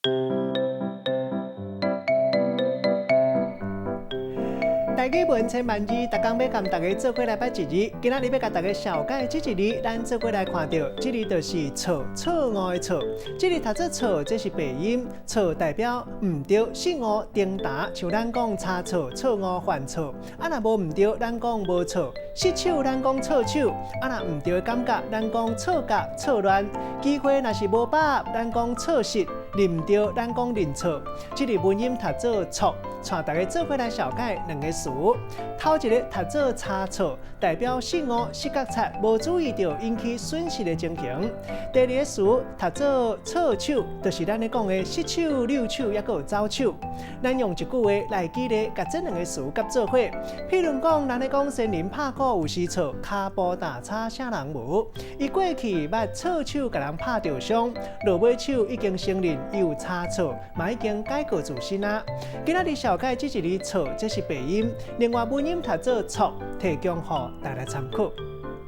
台語文千萬字，逐工欲共大家做伙來捌一字。今仔日欲共大家紹介這一字，咱做伙來看著，這字就是錯，錯誤的錯。這字讀做錯，這是白音，錯代表毋著、失誤、顛倒，像咱講差錯、錯誤、犯錯。啊，若無毋著，咱講無錯；失手，咱講錯手。啊，若毋著的感覺，咱講錯覺、錯亂。機會若是無把握，咱講錯失；認毋著，咱講認錯。這字文音讀做錯，帶大家做伙來紹介兩个詞。頭一个讀做差錯，代表失誤、失覺察、無注意著引起損失的情形。第二个詞讀做錯手，就是咱咧講的失手、溜手，抑閣有走手。咱用一句話來舉例，共這兩个詞結做伙。譬如講，人咧講仙人拍鼓有時錯，跤步踏差啥人無？伊過去捌錯手共人拍著傷，落尾手已經承認伊有差錯，嘛已經改過自新啊。今仔日紹介這一字錯，這是白音。另外文音讀做錯，提供予大家參考。